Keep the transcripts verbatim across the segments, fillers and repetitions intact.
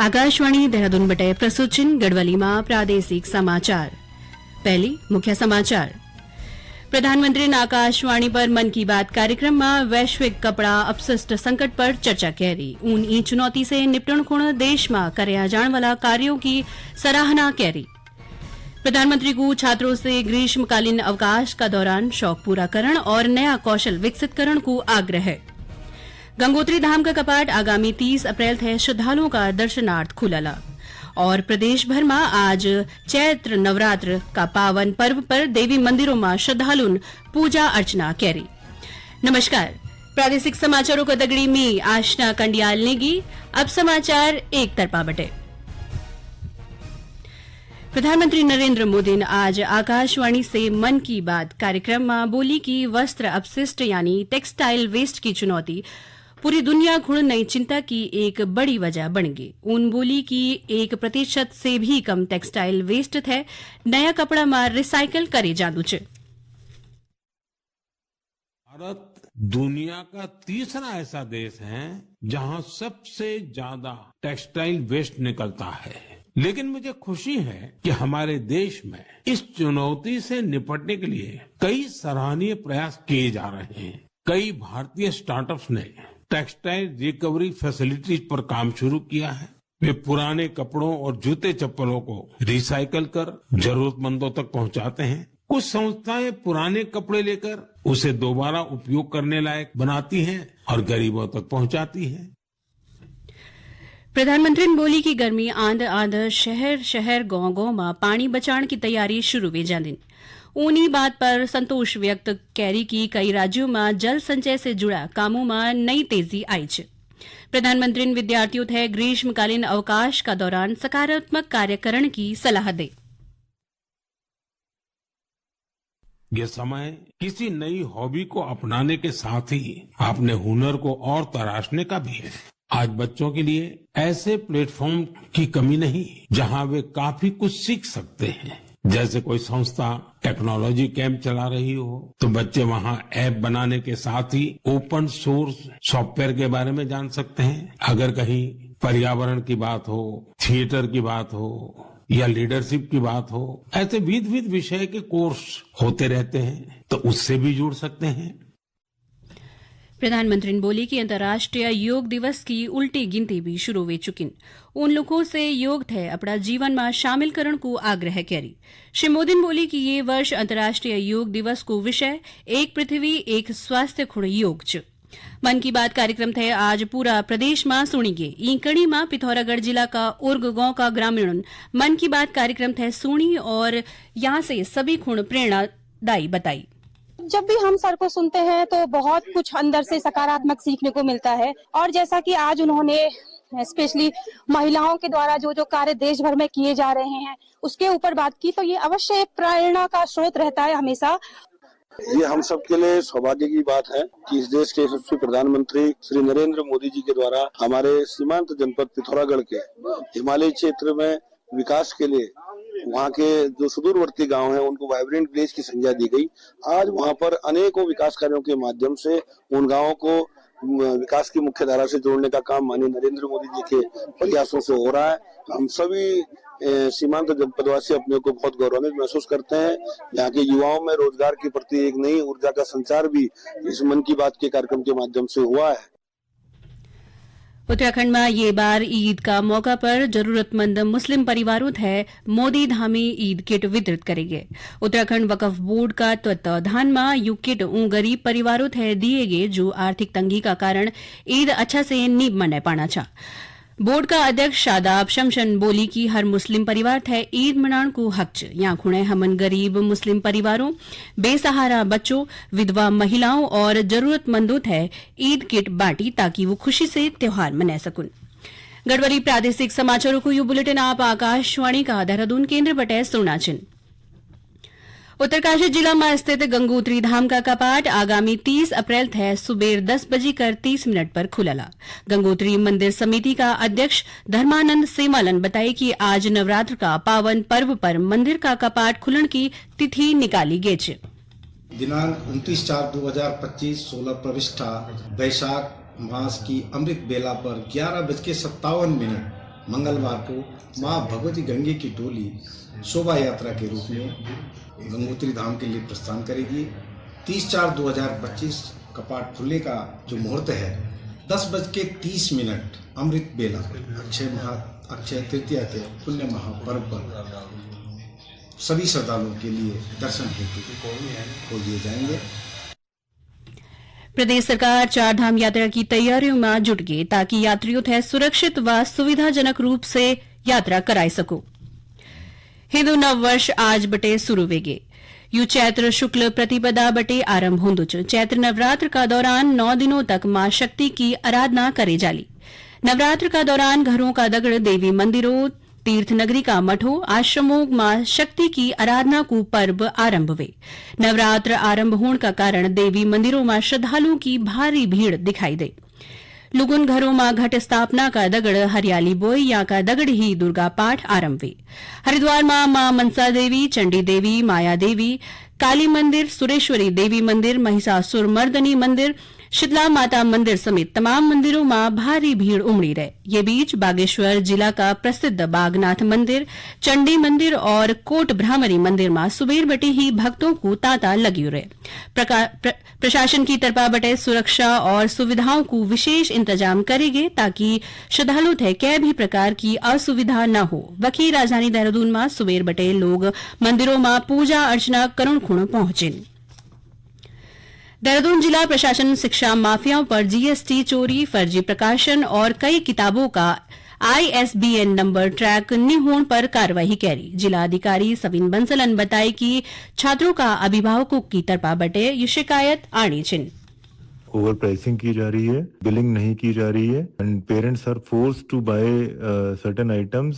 आकाशवाणी देहरादून बटे प्रस्तुत छिन गढ़वाली मा प्रादेशिक समाचार। पहली मुख्य समाचार। प्रधानमंत्री न आकाशवाणी पर मन की बात कार्यक्रम मा वैश्विक कपड़ा अपशिष्ट संकट पर चर्चा कैरी। ऊन ई चुनौती से निपटण खुण देश मा करया जाण वाला कार्यों की सराहना कैरी। प्रधानमंत्री को छात्रों से ग्रीष्मकालीन अवकाश का दौरान शौक पूरा करण और नया कौशल विकसित करण को आग्रह। गंगोत्री धाम का कपाट आगामी तीस अप्रैल थे श्रद्धालुओं का दर्शनार्थ खुलला। और प्रदेश भर में आज चैत्र नवरात्र का पावन पर्व पर देवी मंदिरों में श्रद्धालुन पूजा अर्चना कैरी। नमस्कार, प्रादेशिक समाचारों का दगड़ी मी आशना कंडियाल नेगी। अब समाचार एक तरफा बटे। प्रधानमंत्री नरेंद्र मोदी ने आज आकाशवाणी से मन की बात कार्यक्रम में बोली कि वस्त्र अपशिष्ट यानी टेक्सटाइल वेस्ट की चुनौती पूरी दुनिया खुण नई चिंता की एक बड़ी वजह बन गई। उन बोली कि एक प्रतिशत से भी कम टेक्सटाइल वेस्ट थे नया कपड़ा में रिसाइकल करे जादू च। भारत दुनिया का तीसरा ऐसा देश है, जहां सबसे ज्यादा टेक्सटाइल वेस्ट निकलता है। लेकिन मुझे खुशी है कि हमारे देश में इस चुनौती से निपटने के लिए कई सराहनीय प्रयास किए जा रहे हैं। कई भारतीय स्टार्टअप्स ने टेक्सटाइल रिकवरी फैसिलिटीज पर काम शुरू किया है। वे पुराने कपड़ों और जूते चप्पलों को रिसाइकल कर जरूरतमंदों तक पहुंचाते हैं। कुछ संस्थाएं पुराने कपड़े लेकर उसे दोबारा उपयोग करने लायक बनाती हैं और गरीबों तक पहुंचाती हैं। प्रधानमंत्री ने बोली कि गर्मी आंद आंद शहर शहर गांव गांव में पानी बचाण की तैयारी शुरू वे जांदिन। ऊनी बात पर संतोष व्यक्त कैरी कि कई राज्यों में जल संचय से जुड़ा कामों में नई तेजी आई च। प्रधानमंत्री ने विद्यार्थियों थे ग्रीष्मकालीन अवकाश का दौरान सकारात्मक कार्य करण की सलाह दे। ये समय किसी नई हॉबी को अपनाने के साथ ही अपने हुनर को और तराशने का भी है। आज बच्चों के लिए ऐसे प्लेटफॉर्म की कमी नहीं, जहां वे काफी कुछ सीख सकते हैं। जैसे कोई संस्था टेक्नोलॉजी कैंप चला रही हो, तो बच्चे वहां ऐप बनाने के साथ ही ओपन सोर्स सॉफ्टवेयर के बारे में जान सकते हैं। अगर कहीं पर्यावरण की बात हो, थिएटर की बात हो या लीडरशिप की बात हो, ऐसे विविध विषय के कोर्स होते रहते हैं, तो उससे भी जुड़ सकते हैं। प्रधानमंत्री ने बोली कि अंतर्राष्ट्रीय योग दिवस की उल्टी गिनती भी शुरू वे चुकिन। उन लोगों से योग थे अपना जीवन में शामिल करण को आग्रह करी। श्री मोदी ने बोली कि ये वर्ष अंतर्राष्ट्रीय योग दिवस को विषय एक पृथ्वी एक स्वास्थ्य खुण योग च। मन की बात कार्यक्रम थे आज पूरा प्रदेश में सुनी गे। ई कड़ी में पिथौरागढ़ जिला का उर्ग गांव का ग्रामीण मन की बात कार्यक्रम थे सुनी और यहाँ से सभी खुण प्रेरणादायी बताई। जब भी हम सर को सुनते हैं तो बहुत कुछ अंदर से सकारात्मक सीखने को मिलता है, और जैसा कि आज उन्होंने स्पेशली महिलाओं के द्वारा जो जो कार्य देश भर में किए जा रहे हैं उसके ऊपर बात की, तो ये अवश्य एक प्रेरणा का स्रोत रहता है हमेशा। ये हम सब के लिए सौभाग्य की बात है कि इस देश के यशस्वी प्रधानमंत्री श्री नरेंद्र मोदी जी के द्वारा हमारे सीमांत जनपद पिथौरागढ़ के हिमालयी क्षेत्र में विकास के लिए वहाँ के जो सुदूरवर्ती गांव हैं उनको वाइब्रेंट विलेज की संज्ञा दी गई। आज वहाँ पर अनेकों विकास कार्यों के माध्यम से उन गांवों को म, विकास की मुख्य धारा से जोड़ने का काम माननीय नरेंद्र मोदी जी के प्रयासों से हो रहा है। हम सभी ए, सीमांत जनपदवासी अपने को बहुत गौरवान्वित महसूस करते हैं। यहाँ के युवाओं में रोजगार के प्रति एक नई ऊर्जा का संचार भी इस मन की बात के कार्यक्रम के माध्यम से हुआ है। उत्तराखंड में ये बार ईद का मौका पर जरूरतमंद मुस्लिम परिवारों थे मोदी धामी ईद किट वितरित करेंगे। उत्तराखंड वक्फ बोर्ड का तत्वाधान में यू किट उन गरीब परिवारों थे दिए गए जो आर्थिक तंगी का कारण ईद अच्छा से नी मना पाना छा। बोर्ड का अध्यक्ष शादाब शमशन बोली कि हर मुस्लिम परिवार थे ईद मनाण को हक च। यां खुणे हमन गरीब मुस्लिम परिवारों, बेसहारा बच्चों, विधवा महिलाओं और जरूरतमंदों थे ईद किट बांटी ताकि वो खुशी से त्योहार मना सकुन। गढ़वाली प्रादेशिक समाचारों को यू बुलेटिन आप आकाशवाणी का देहरादून केंद्र बटे सुणा छिन। उत्तरकाशी जिला में स्थित गंगोत्री धाम का कपाट आगामी तीस अप्रैल थे सुबेर दस बजी कर तीस मिनट पर खुलला। गंगोत्री मंदिर समिति का अध्यक्ष धर्मानंद सेमालन बताए कि आज नवरात्र का पावन पर्व पर मंदिर का कपाट खुलण की तिथि निकाली गेच। दिनांक उनतीस चार दो हज़ार पच्चीस, सोलह प्रविष्ठा, बैशाख मास की अमृत बेला पर ग्यारह बज के सत्तावन मिनट मंगलवार को मां भगवती गंगे की टोली शोभा यात्रा के रूप में गंगोत्री धाम के लिए प्रस्थान करेगी। तीस चार दो हज़ार पच्चीस कपाट खुलने का जो मुहूर्त है, दस बज के तीस मिनट अमृत बेला, अक्षय महा, अक्षय तृतीया के पुण्य महापर्व पर सभी श्रद्धालुओं के लिए दर्शन हेतु खोल दिए जाएंगे। प्रदेश सरकार चार धाम यात्रा की तैयारियों में जुट गई, ताकि यात्रियों थे सुरक्षित व सुविधाजनक रूप से यात्रा कराई सको। हिंदू नव वर्ष आज बटे शुरू वेगे। यु चैत्र शुक्ल प्रतिपदा बटे आरंभ होंदु च। चैत्र नवरात्र का दौरान नौ दिनों तक मां शक्ति की आराधना करे जाली। नवरात्र का दौरान घरों का दगड़ देवी मंदिरों, तीर्थ नगरी का मठों, आश्रमों मां शक्ति की आराधना को पर्व आरंभ वे। नवरात्र आरंभ होण का कारण देवी मंदिरों मां श्रद्धालुओं की भारी भीड़ दिखाई दे। लुगुन घरों मां घट स्थापना का दगड़ हरियाली बोई, या का दगड़ ही दुर्गा पाठ आरंभ वे। हरिद्वार मां मां मनसा देवी, चंडी देवी, माया देवी, काली मंदिर, सुरेश्वरी देवी मंदिर, महिषासुर मर्दनी मंदिर, शीतला माता मंदिर समेत तमाम मंदिरों मां भारी भीड़ उमड़ी रहे। ये बीच बागेश्वर जिला का प्रसिद्ध बागनाथ मंदिर, चंडी मंदिर और कोट भ्रामरी मंदिर मां सुबेर बटे ही भक्तों को तांता लगी रहे। प्रका-, प्र-, प्रशासन की तरफा बटे सुरक्षा और सुविधाओं को विशेष इंतजाम करेगे, ताकि श्रद्धालु थे कै भी प्रकार की असुविधा न हो। वकी राजधानी देहरादून मां सुबेर बटे लोग मंदिरों मां पूजा अर्चना करुण खुण पहुंचिन। देहरादून जिला प्रशासन शिक्षा माफियाओं पर जीएसटी चोरी, फर्जी प्रकाशन और कई किताबों का आईएसबीएन नंबर ट्रैक नी होण पर कार्रवाई कैरी। जिला अधिकारी सविन बंसल ने बताई कि छात्रों का अभिभावकों की तरफा बटे ये शिकायत आणी छिन। ओवर प्राइसिंग की जा रही है, बिलिंग नहीं की जा रही है, and parents are forced to buy certain items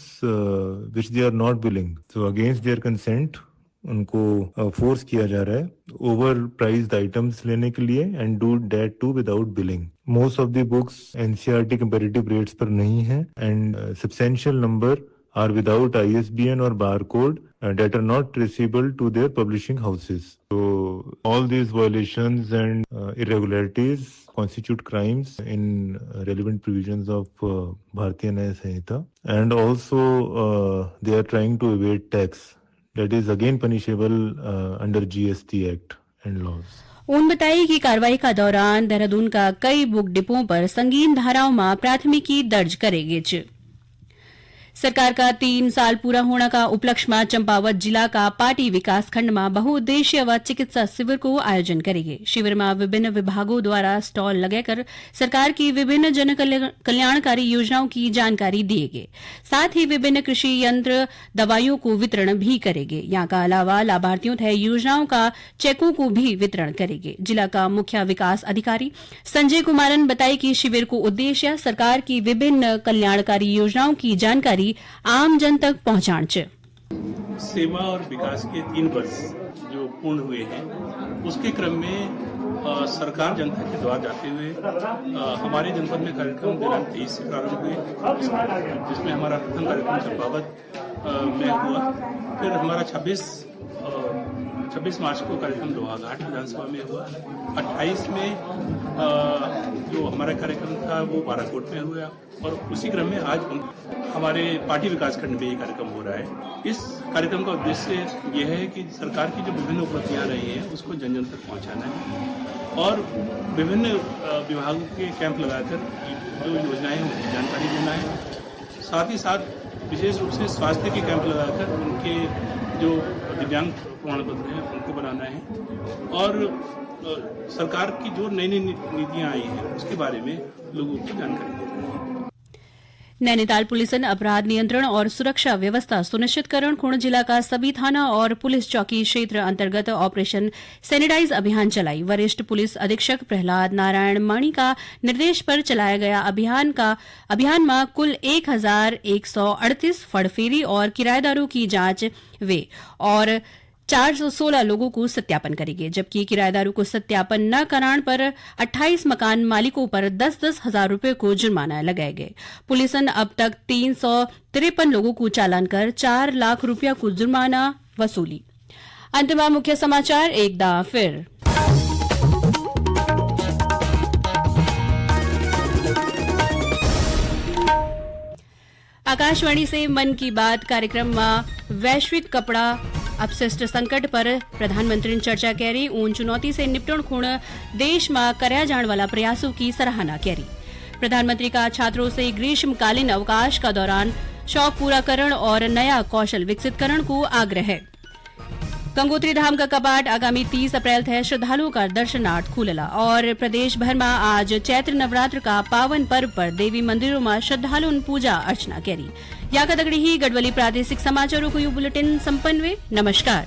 which they are not willing, so against their consent उनको फोर्स किया जा रहा है ओवर प्राइस्ड आइटम्स लेने के लिए, and do that too without billing. Most of the books NCERT competitive rates पर नहीं है, and substantial number are without ISBN or barcode that are not traceable to their publishing houses. So all these violations and irregularities constitute crimes in relevant provisions of भारतीय न्याय संहिता, and also they are trying to evade tax, that is again punishable under GST act and laws. उन बताई कि कार्रवाई का दौरान देहरादून का कई बुक डिपों पर संगीन धाराओं में प्राथमिकी दर्ज करेगे च। सरकार का तीन साल पूरा होने का उपलक्ष्य में चंपावत जिला का पाटी विकास खंड में बहुउद्देश्य व चिकित्सा शिविर को आयोजन करेगे। शिविर में विभिन्न विभागों द्वारा स्टॉल लगाकर सरकार की विभिन्न जन कल्याण-, कल्याणकारी योजनाओं की जानकारी दिएगे। साथ ही विभिन्न कृषि यंत्र, दवाइयों को वितरण भी करेगे। यहाँ का अलावा लाभार्थियों थे योजनाओं का चेकों को भी वितरण करेगे। जिला का मुख्य विकास अधिकारी संजय कुमारन बताई कि शिविर को उद्देश्य सरकार की विभिन्न कल्याणकारी योजनाओं की जानकारी आम जन तक पहुँचाण च। सेवा और विकास के तीन वर्ष जो पूर्ण हुए हैं, उसके क्रम में, अ, सरकार जनता के द्वार जाते हुए, अ, हमारे जनपद में कार्यक्रम दिनांक तेईस से प्रारंभ हुए, जिसमें हमारा प्रथम कार्यक्रम चंपावत, अ, में हुआ। फिर हमारा छब्बीस, अ, छब्बीस मार्च को कार्यक्रम लोहाघाट विधानसभा में हुआ। अट्ठाईस में, अ, जो हमारा कार्यक्रम था, वो बाराकोट में हुआ। और उसी क्रम में आज हम, हमारे पाटी विकासखंड में ये कार्यक्रम हो रहा है। इस कार्यक्रम का उद्देश्य यह है कि सरकार की जो विभिन्न उपलब्धियां रही हैं, उसको जन जन तक पहुंचाना है और विभिन्न, अ, विभागों के कैंप लगाकर जो योजनाएं हैं, उनकी जानकारी देना है। साथ ही साथ विशेष रूप से स्वास्थ्य के कैंप लगाकर उनके जो दिव्यांग प्रमाण पत्र हैं, उनको बनाना है और, अ, सरकार की जो नई नई नी-, नीतियां आई हैं, उसके बारे में लोगों को जानकारी देना है। नैनीताल पुलिस ने अपराध नियंत्रण और सुरक्षा व्यवस्था सुनिश्चित करण खुण जिला का सभी थाना और पुलिस चौकी क्षेत्र अंतर्गत ऑपरेशन सैनिटाइज अभियान चलाई। वरिष्ठ पुलिस अधीक्षक प्रहलाद नारायण माणी का निर्देश पर चलाया गया अभियान का, अभियान में कुल एक हजार एक सौ अड़तीस फड़फेरी और किराएदारों की जांच वे और चार सौ सोलह लोगों को सत्यापन करेंगे, जबकि किराएदारों को सत्यापन न कराण पर अट्ठाईस मकान मालिकों पर दस दस हजार रुपये को जुर्माना लगाए गए। पुलिस ने अब तक तीन सौ तिरपन लोगों को चालान कर चार लाख रुपया को जुर्माना वसूली। अंत में मुख्य समाचार एक दा फिर। आकाशवाणी से मन की बात कार्यक्रम मा वैश्विक कपड़ा अपशिष्ट संकट पर प्रधानमंत्री ने चर्चा करी। ऊन चुनौती से निपटण खुण देश मा करया जाण वाला प्रयासों की सराहना करी। प्रधानमंत्री का छात्रों से ग्रीष्मकालीन अवकाश का दौरान शौक पूरा करण और नया कौशल विकसित करण को आग्रह। गंगोत्री धाम का कपाट आगामी तीस अप्रैल थे श्रद्धालुओं का दर्शनार्थ खुलला और प्रदेश भर में आज चैत्र नवरात्र का पावन पर्व पर देवी मंदिरों में श्रद्धालुओं ने पूजा अर्चना करी। या का दगड़ी ही गढ़वाली प्रादेशिक समाचारों को यू बुलेटिन संपन्न हुए। नमस्कार।